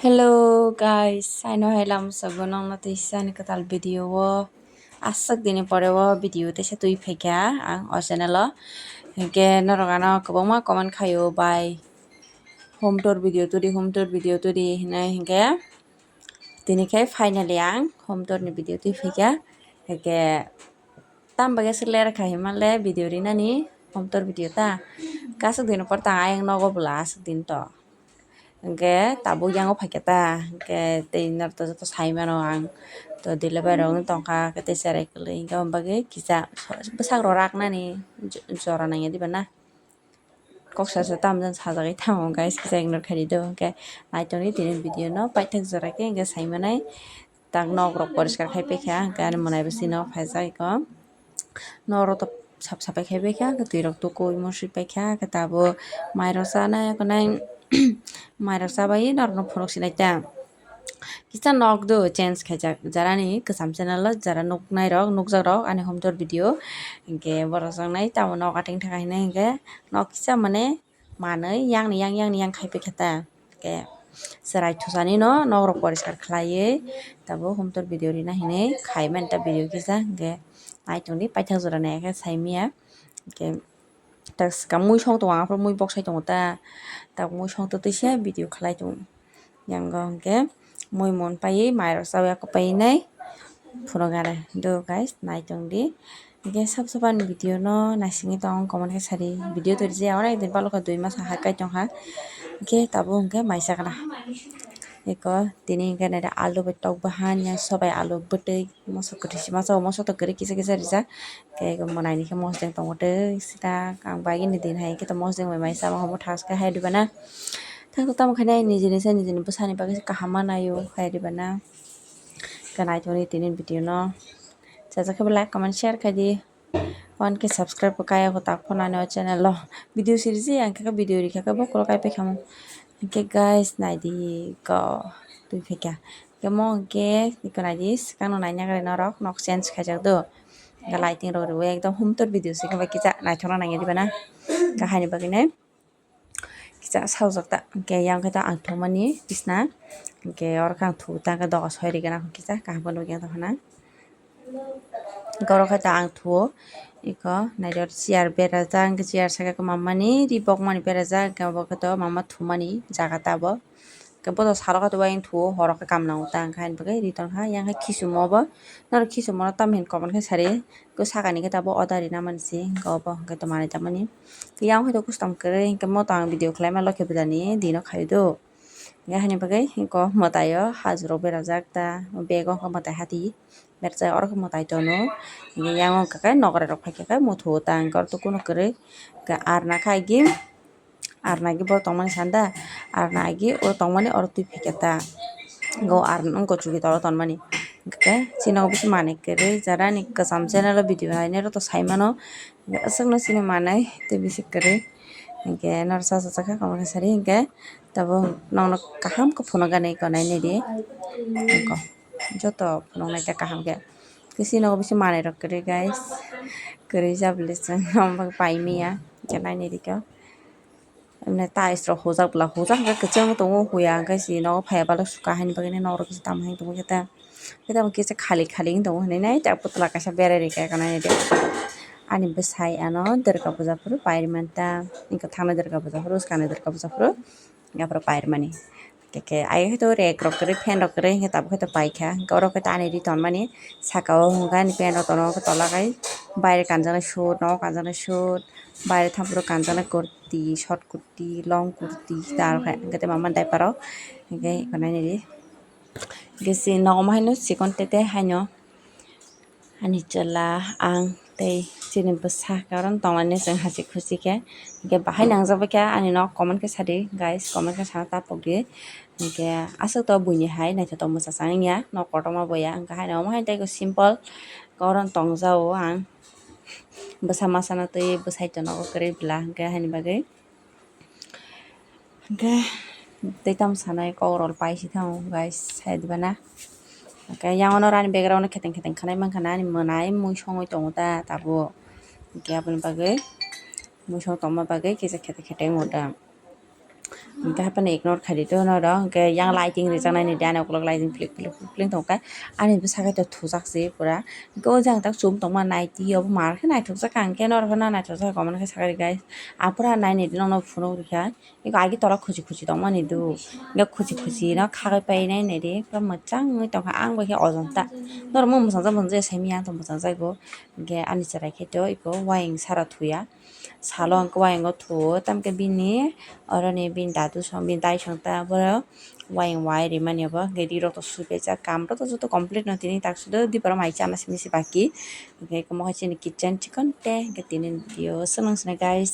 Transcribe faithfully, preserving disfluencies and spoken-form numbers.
Hello guys, aino hai lam sabo nongno tei sani kwtal video o aswk dini pore o video teisa twi phaikha ang o channel o. Hinkhe norok ano kwbangma comment khaio bai home tour video turi, home tour video turi hinwi, hinkhe tini khe finally ang home tour ni video twi phaikha. Hinkhe tam bagwi aswk ler kha himanle video rinani home tour video ta. Aswk dini pore ta ayang nogo bwla aswk din to. Hinkhe tabuk yango phaikha ta, hinkhe tei norok to joto sai mano ang, to delivery rok wng tongkha, tei cherai kwlwi, hinkhe aboni bagwi kisa bwsakro raknani jora nangya diba na, kok sacha tamo jani sajagwi tamo guys, kisa ignore khaidi do, hinkhe naitokni tini video no paithak jora khe hinkhe sai manai. Tak nok rok poriskar khai paikha, hinkhe ani mwnai bo chini o phaijak eko. Nok rok to sap sapai khai paikha, hinkhe twi rok tukui musi paikha, hinkhe tabuk mai rok chanai, hinkhe nai mai rok chabai norok no phunuk sinai ta. Kisa nok do change khaijak, jara ni kwcham channel o jara nuknai rok, nukjak rok ani home tour video, hinkhe borok chang nai tamo nok ating thang hinai hinkhe nok kisa mane manwi yang ni yang, yang ni yang khai paikha ta. Hinkhe chwrai thusani no nok rok poriskar khlaiwi tabuk home tour video rina hinwi khai mani ta video kisa, hinkhe naitongdi paithak jora nai khe sai manya. Hinkhe tak swkang mui song tongo, aphuru mui bok sai tongo ta, tak mui song twi se video khlai tongo. Yang o hinkhe mui mon paiwi mai rok chawi ako painai phunuk are do guys, naitongdi. Hinkhe sab sab ani video no naisingwi tong comment khe sadi, video twi rwjak ya oro ekdin balokha dui mas hai kai tongkha, hinkhe tabuk hinkhe mai chakna. Eko tini hinkhe naidi alu bai tok bahan yang sobai alu bwtwi moso kwthwi se masa o, moso to kwrwi kisa kisa rijak, tei eko mwnai ni khe mosdeng tongo twi sita ang bagini din hai khe to mosdeng bai mai sama homo thaske hai diba na. Thang tamo khainai nijini se nijini bwsani bagwi se kaham manaio hai diba na. Khe naitokni tini video no chajak khe bo like comment share khaidi. One K subscribe bo kaya ko tak phano ani o channel o video siri se ang khe video rikha khe bo kolo kai paikha mo. Hinkhe guys naidi ko twi phaikha. Hinkhe mo hinkhe iko naidi swkang no naina gari norok nok change khaijak do. Hinkhe lighting rok riwi ekdom home tour video se khe bai kisa naithokna nangya diba na. Kahai ni bagwi nai. Kisa saljak ta, hinkhe yang khe ta ang thumani bisna, hinkhe oro khe ang thu ta, hinkhe doga soi rigana kisa kaham khe nukya tongkhana. Hinkhe oro khe ta ang thuo, iko naidi chair berajak, hinkhe chair saka khe mamani ri bokmani berajak, hinkhe obo khe to mama thumani jaga ta obo. Hinkhe bodo salo khe to ayang thuo, horo khe kamna o ta, hinkhe haini bagwi ri tongkha, yang khe khichumo obo, norok khichumo no tamo hin comment khe sari, khe sakani khe tabuk order rina mani se, hinkhe obo hinkhe to manui tangmani. Yang khe to custom kwrwi hinkhe mo to ang video khlaima lokhe bwlani dino khaio do. Hinkhe haini bagwi hinkhe mwtai o hajirok berajak ta, bag o hinkhe mwtai hati berajak, oro khe mwtai tono. Hinkhe yang o hinkhe nokrai rok phaikha khe motho o ta, hinkhe oro to kunu kwrwi. Hinkhe arna khe agi, arna agi borok tongmani sanda, arna agi oro tongmani oro twi phaikha ta. Hinkhe o arna wngkha chuki tolo tonmani. Hinkhe chini o bisingo manui kwrwi jara ni kwcham channel o video nainai rok to sai mano. Aswkno chini manai tei bisi kwrwi. Hinkhe norok cha cha kha comment khe sari hinkhe tabuk nokno kaham khe phunukgani eko nainai di. Eko joto phunuknai khe kaham khe. Khe chini nogo bisingo manai rok kwrwi guys. Kwrwi jabole chwng omo pai manya. Hinkhe nainai di khe. Emne tiles rok hojak bwla hojak hinkhe kwchwng tongo huya hinkhe si nogo phaiya balok sukha haini bagwi norok kisa tamo hai tongwi khe ta. Khe tamo kisa khali khali wng tongo hinwi nai ta putla kaisa berai rikha eko nainai di. Ani bwsai ano Durga puja phuru pai rwmani ta. Hinkhe thangna Durga puja phuru swkangni Durga puja phuru aphuru pai rwmani. Hinkhe ayang khe to rek rok kwrwi fan rok kwrwi hinkhe tabuk khe to paikha. Hinkhe oro khe to ani ri tonmani saka o hinkhe ani pant rok tono khe tola khai baire kanjaknai suit nogo kanjaknai suit baire thampru kanjaknai kurti short kurti long kurti ta rok hai hinkhe tei mama diaper rok hinkhe eko nainai di. Hinkhe si nogo ma haino chikon tete haino. Ani chwla, ang tei chini bwsa karon tongmani chwng hachik huchik khe. Hinkhe bahai nangjak bai khe ani nok comment khe sadi guys, comment khe sana ta pokdi. Hinkhe aswk to buini hai naithotok mwchajak wngya, nok kotorma boya, hinkhe haino omo hai tei simple koron tongjao ang. Bwsa masa no twi bwsai tono kwrwi bwla hinkhe haini bagwi. Hinkhe tei tamo sanai kok rok pai si thango guys, sai diba na. Hinkhe yang ono ani background no kheteng kheteng khwnai mankha na, ani mwnai mui songwi tongo ta tabuk. Hinkhe aboni bagwi mui song tongma bagwi kisa kheteng kheteng wng ta. Hingke haphano ignore khaidi to norok, hingke yang lighting rijaknai ni de, ani ukulok lighting plik plik plik plik tongkha. Ani bwsakhe to thujak se pura. Hingke o jang tak chum tongma naiti, obo mar khe naithokjak, ang khe norok no naithokjak, comment khe sakha di guys. Ang pura naini de, nokno phunuk rikha. Eko agi tola khuchi khuchi tongmani do. Hingke khuchi khuchi no khagwi painai naidi, pura mwchangwi tongkha. Ang bai khe Ajanta. Norok mo mwchangja mwchangja saimanya, ang to mwchangjago. Hingke ani chwrai khe to eko wayang sara thuya. Salo hingke wayang o thuo, tamkhe bini oroni bini dadu song, bini dai song ta boro wayang wai rimani obo. Hingke ri rok to suipaijak, kam rok to joto complete no tini tak sudo, diporo mai chana simi se baki. Hingke eko mo hai chini kitchen chikon te, hingke tini video swng nang sini guys.